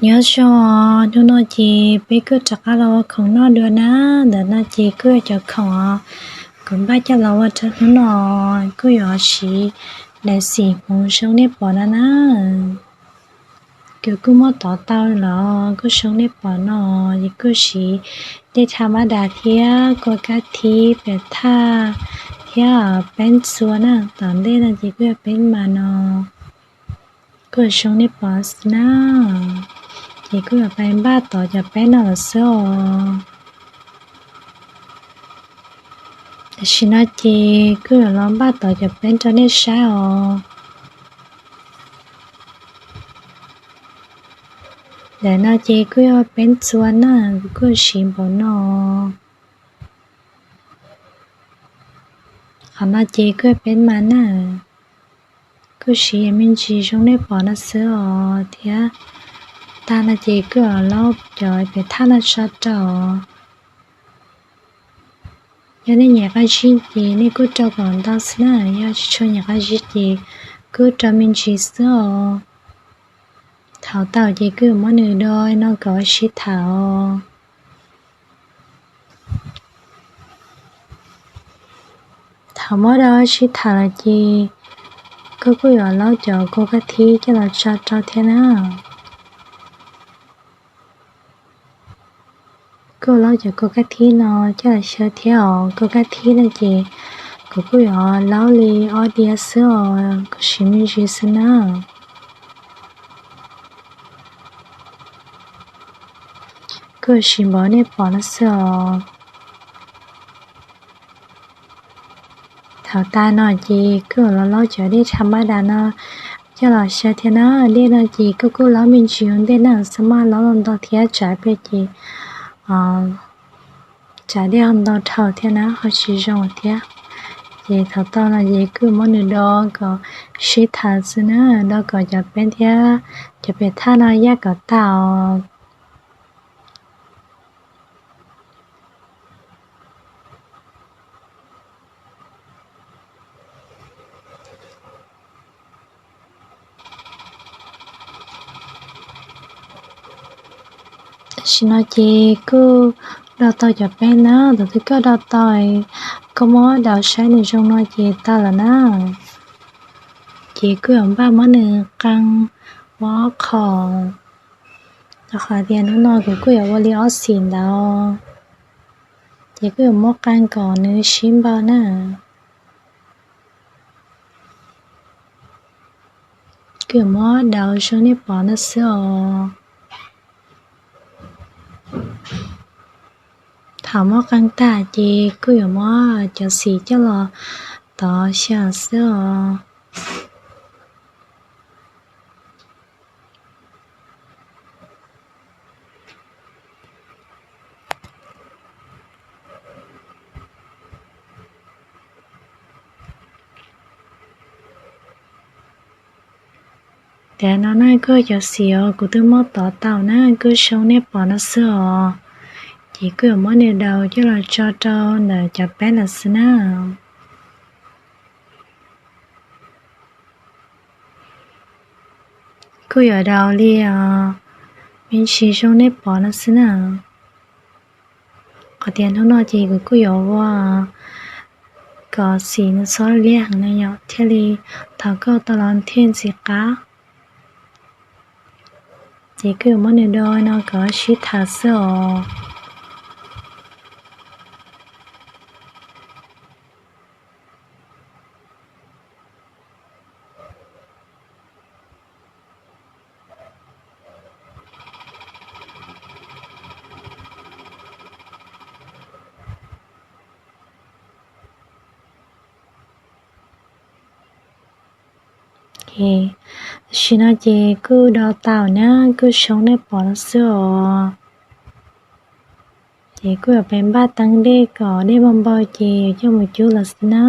Nyob zoo, hnub no ces peb kuj rov qab los ua khoom noj dua na. Ntawm no ces kuj yog cov khoom kuv npaj coj los ua rau hnub no, kuj yuav siv daim xim hmoov zoo nej pom no na. Kuv kuj muab tov tau los kuj zoo nej pom no, ces kuj siv dej tha mab das thiab kua kab thib, pem thaj thiab peeb txua na. Tom ntej no ces kuj yog peeb mas no, kuj zoo nej pom xwb na. Ces kuj yuav pais npaj tov cov peeb no lawm xwb os. Tam sim no ces kuj yuav los npaj tov cov peeb rau nej saib os. Ntawm no ces kuj yog peeb txua na, kuv kuj siv npaum no. Qhov no ces kuj yog peeb mas na, kuj siv me ntsis zoo nej pom no xwb os thiab. Tag no ces kuj yuav laub cov pem thaj no tso rau. Yog nej nyiam qab zib ces nej kuj rau kom ntau xwb na, yog tsis tshua nyiam qab zib ces kuj rau me ntsis xwb os. Thaum tau ces kuj yuav muab nws do no kom sib tham os. Thaum muab do sib tham lawm ces kuj kuj yuav laub cov kua kab thib coj los tso rau thiab na. Kuj laub cov kua kab thib no coj los xyaw thiab os. Kua kab thib no ces kuv kuj yuav laub li ob diav xwb os, kuj siv me ntsis xwb na. Kuj siv npaum nej pom no xwb os. Thaum tas no ces kuj los laub cov dej tha mab das no coj los xyaw thiab na. Dej no ces kuj kuj laub me ntsis ua ntej na, xav mas laub los ntau thiab tsam pliag ces tsam dej ho ntau dhau thiab na ho tsis zoo thiab. Ces thaum tau no ces kuj muab nws do kom sib tham xwb na, do kom cov peeb thiab cov pem thaj no yaj kom tag os. Tam sim no ces kuj do tau cov peeb na, thaum twg koj do tau, koj muab daus saib nws zoo no ces tau lawm na. Ces kuj yuav npaj muab nws qee ua ob qho, rau qhov tias hnub no kuv kuj yuav ua li ob xim ntawd, ces kuj yuav muab qee kom nws sib npaug na. Kuj yuav muab daus zoo nej pom no xwb os. Thaum muab qee tag ces kuj yuav muab cov xim coj los tov xyaw xwb os. Tam no na kuj cov xim uas kuv twb muab tov tau na, kuj zoo nej pom no xwb os. Ces kuj yuav muab nws daus coj los tso rau ntawm cov peeb lawm xwb na. Kuj yuav daus li me ntsis zoo nej pom no xwb na. Qhov tias hnub no ces kuv kuj yuav ua kom xim nws txhob liab heev na yom, thiaj li thaum koj tau los thiaj ntxim qab. Ces kuj yuav muab nws do no kom sib tham xwb os. Tam sim no ces kuj do tau na, kuj zoo nej pom no xwb os. Ces kuj yuav pais npaj teeb dej kom dej npau npau ces yuav coj mus cub lawm xwb na.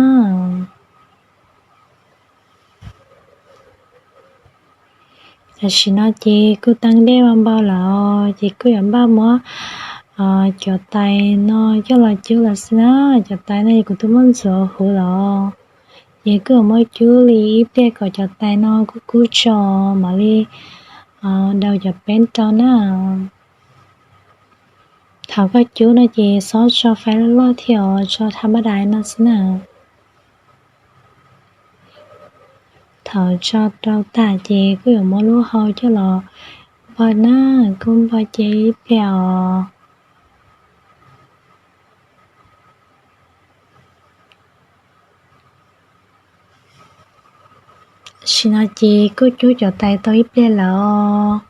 Tam sim no ces kuj teeb dej npau npau lawm, ces kuj yuav npaj muab cov tais no coj los cub lawm xwb na. Cov tais no kuv twb muab ntxuav huv lawm, ces kuj yuav muab cub li ib pliag kom cov tais no kub kub tso mam li daus cov peb rau na. Thaum koj cub no ces xob tso fais loj loj thiab os, tso tham mab dais no xwb na. Thaum tso rau tag ces kuj yuav muab lub hau coj los npog na, kuj npog ce ib pliag os. Tam sim no ces kuj cub cov tais tau ib pliag lawm os.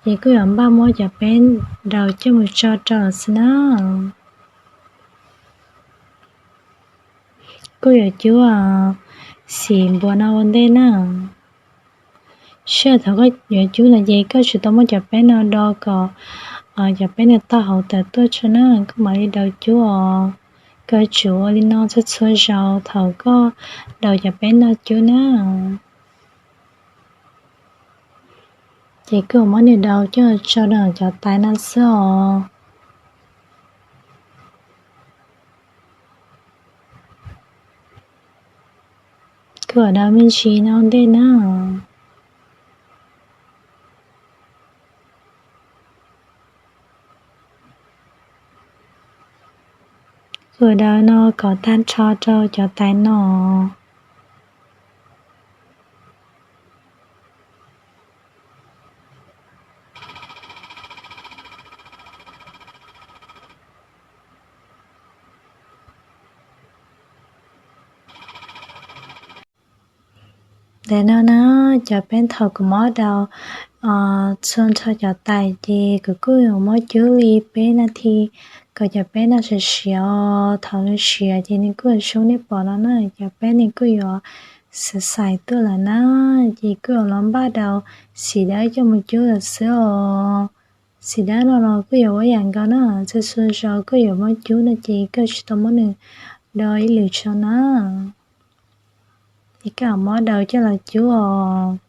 Ces kuj yuav npaj muab cov peb daus coj mus tso rau xwb na. Kuj yuav cub xim npua no ua ntej na. Sij hawm thaum koj yuav cub no ces koj tsis tau muab cov peb no do kom cov peb no tau hauv tawm tuaj tso na, koj mam li daus cub os. Koj tsum ua li no txhua txhua zaus thaum koj daus cov peb no cub na. Ces koj muab niag daus coj tso rau cov tais no xwb os. Koj daus me ntsis no ua ntej na. Koj daus no kom tag nrho rau cov tais no. Ntawm no na, cov peb thaum kuv muab daus txhua nrho cov tais ces kuv kuj yuav muab cub li peb nas this kom cov peb no siav siav. Thaum nws siav ces nws kuj yuav zoo nej pom no na, cov peb nws kuj yuav xav xais tuaj lawm na. Ces kuj yuav los npaj daus xim dawb coj mus cub lawm xwb os. Xim dawb no los kuj yuav ua yam nkaus na, txhua txhua zaus koj yuav muab cub no ces koj tsis tau muab nws do ib lwm tso na. Ces koj muab daus coj los cub os.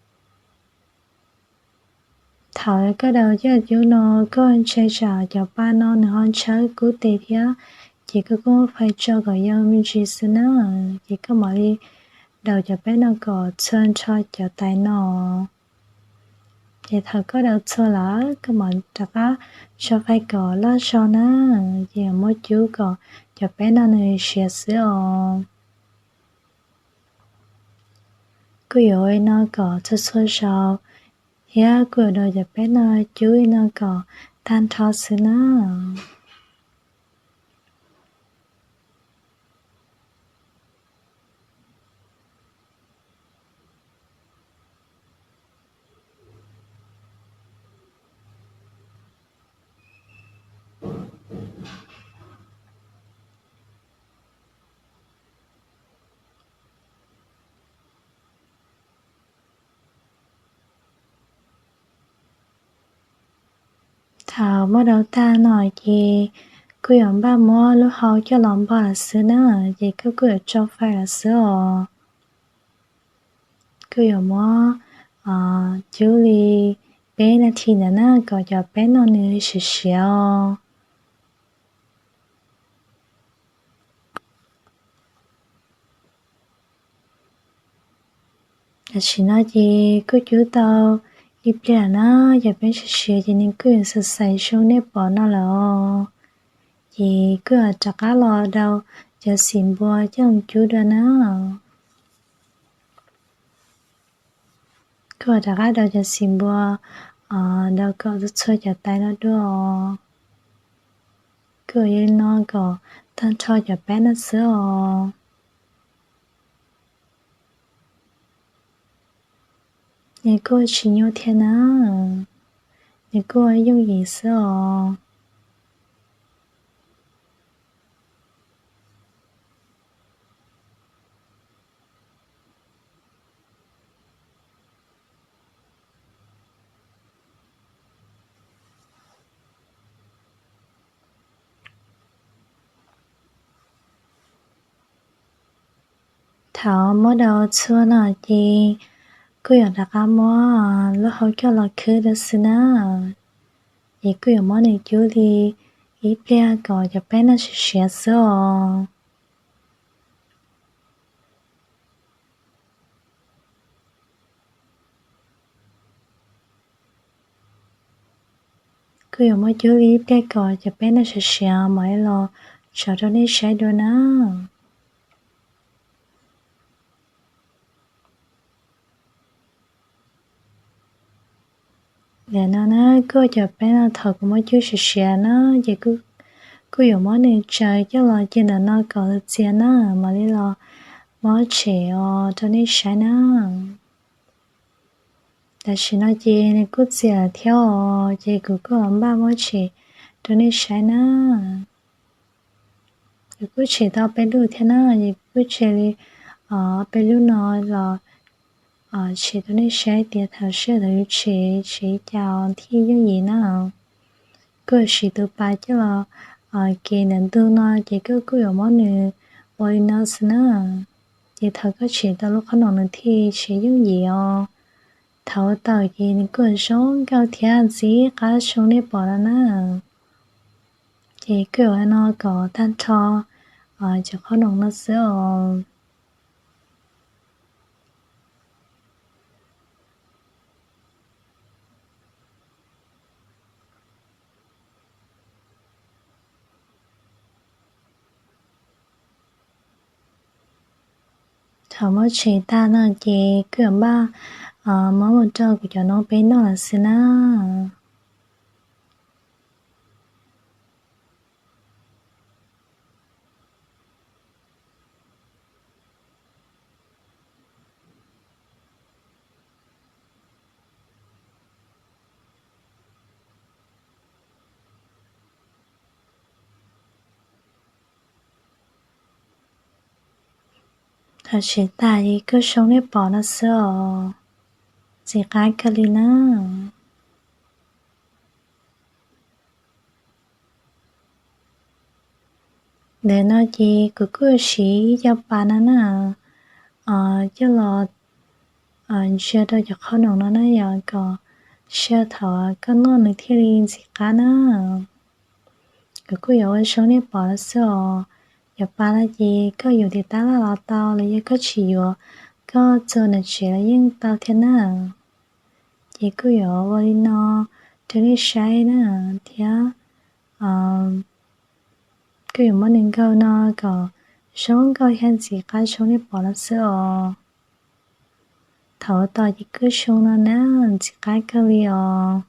Thaum koj daus coj cub no, koj ntshai tsam cov pa no nws ho ntshawb kub tes thiab, ces koj kuj muab fais tso kom yau me ntsis xwb na. Ces koj mam li daus cov peb no kom txhua nrho cov tais no. Ces thaum koj daus txhua lawm koj mam rov qab tso fais kom loj zog na, ces muab cub kom cov peb no nws siav xwb os. Kuj yuav ua li no kom txhua txhua zaus, thiab kuj yuav daus cov peb no cub li no kom tag nrho xwb na. Thaum muab daus tag no ces kuj yuav npaj muab lub hau coj los npog lawm xwb na, ces koj kuj yuav tso fais lawm xwb os. Kuj yuav muab cub li peb nas this ntawd na kom cov peb no nws siav siav os. Tam sim no ces kuj cub tau ib pliag na, cov peb siav siav ces nws kuj yuav xav xais zoo nej pom no lawm os. Ces kuj yuav rov qab los daus cov xim npua coj mus cub dua na. Kuj yuav rov qab daus cov xim npua daus kom txhua txhua cov tais no dua os. Kuj yuav li no kom tag nrho cov peb no xwb os. Nws kuj tsis nyuaj thiab na, nws kuj yooj yim xwb os. Thaum muab daus txhua no ces kuj yuav rov qab muab lub hau coj los khwb dua xwb na. Ces kuj yuav muab nws cub li ib pliag kom cov peb no siav siav xwb os. Kuj yuav muab cub li ib pliag kom cov peb no siav siav mam li los tso rau nej saib dua na. Ntawm no na, kuj cov peb no thaum kuv muab cub siav siav na, ces kuj yuav muab nws tsaws coj los cia ntawm no kom txias na, mam li los muab tshem os rau nej saib na. Tam sim no ces nws kuj txias thiab os, ces kuv kuj los npaj muab tshem rau nej saib na. Kuv kuj tshem tau peb lub thiab na, ces kuv kuj tshem li peb lub no los tshem rau nej saib tias thaum sij hawm thaum yus tshem tshem cas thiaj yooj yim na. Kuj siv tus pas coj los kev ntawm ntug no, ces kuj kuj yuav muab nws ua li no xwb na. Ces thaum koj tshem tau lub qhob noom nws thiaj tshem yooj yim os. Thaum ua tau ces nws kuj zoo nkauj thiab ntxim qab zoo nej pom no na. Ces kuj yuav no kom tag nrho cov qhob noom no xwb os. Thaum muab tshem tag no ces kuj yuav npaj muab mus rau kuv cov noob peb noj lawm xwb na. Thaum tshem tas es kuj zoo nej pom no xwb os, ntxim qab kawg li na. Ntawm no ces kuv kuj siv ib co pas no na, coj los ntsia rau cov qhob noom no na yom, kom sij hawm thaum koj noj nws thiaj li ntxim qab na. Kuv kuj yuav ua zoo nej pom no xwb os. Cov pas no ces koj yuav tim tab laj los tau los yog koj tsis yuav, koj txua nram tsev los yeej tau thiab na. Ces kuj yuav ua li no rau nej saib na, thiab kuj yuav muab nws nkaug no kom zoo nkauj thiab ntxim qab zoo nej pom no xwb os. Thaum ua tau ces kuj zoo no na, ntxim qab kawg li os.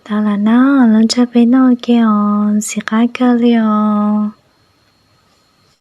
Tau lawm na, los nrog peb noj ua ke os, ntxim qab kawg li os.